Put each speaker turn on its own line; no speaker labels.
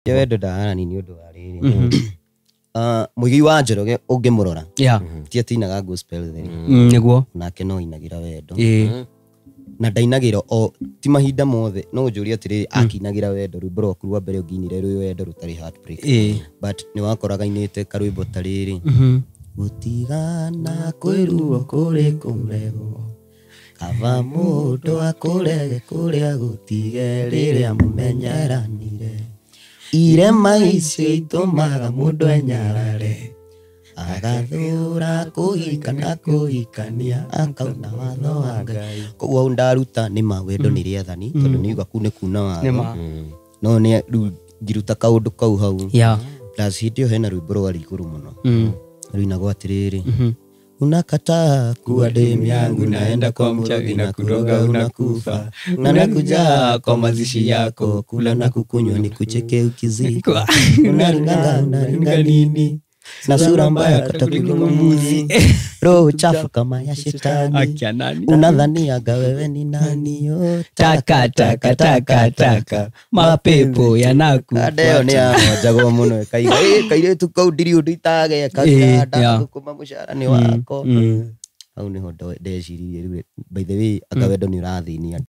Wendo ndaharani nĩ ũndũ wa rĩrĩ. Ah, Mũigi wa Njoroge ũngĩmũrora, ti atinaga gospel theri, nake no inagĩra wendo. Na ndainagĩra o ti mahinda mothe. No ũnjũrie atĩrĩrĩ, akinagĩra wendo rwĩmbo rwaku rwa mbere ũngĩinire rwĩ wendo rũtarĩ heartbreak, but nĩ wakoraga inĩte karwĩmbo ta rĩrĩ: "Gũtigana kwĩruo kũrĩ kũrego, kaba mũndũ akũrege kũrĩa gũtige rĩrĩa mũmenyeranire. Irema icio itũmaga mũndũ enyarare, agathũra kũhika na kũhikania, akauna watho wa Ngai." Koguo hau ndaruta nĩ ma wendo nĩ rĩathani, tondũ nĩ uga kuu nĩ kuna watho.
Nĩma.
No nĩ rĩu ngiruta kaũndũ kau hau. Plus hĩndĩ ĩyo hena rwĩmbo rwarĩ igũrũ mũno, rũinagwo atĩrĩrĩ: "Unakataa kuwa demu yangu, naenda kwa mchawi na kuroga, unakufa na nakuja kwa mazishi yako, kula na kukunywa, ni kucheke ukizikwa, unaringanga, unaringa nini na sura mbaya kata kuliko mbuzi, roho chafu kama ya shetani."
Akia nani?
"Unadhaniaga wewe ni nani? Oh,
taka taka taka taka, mapepo
Kanda ĩyo nĩ
yanakufuata.
yahonjagwo mũno, ĩkaiga, "Ĩ, kairĩtu kau ndirĩ ũndũ itageka, ndathũkũma mũcara nĩ wako." Hau nĩho ndeciririe rĩu, by the way, anga wendo nĩ ũrathĩnia andũ.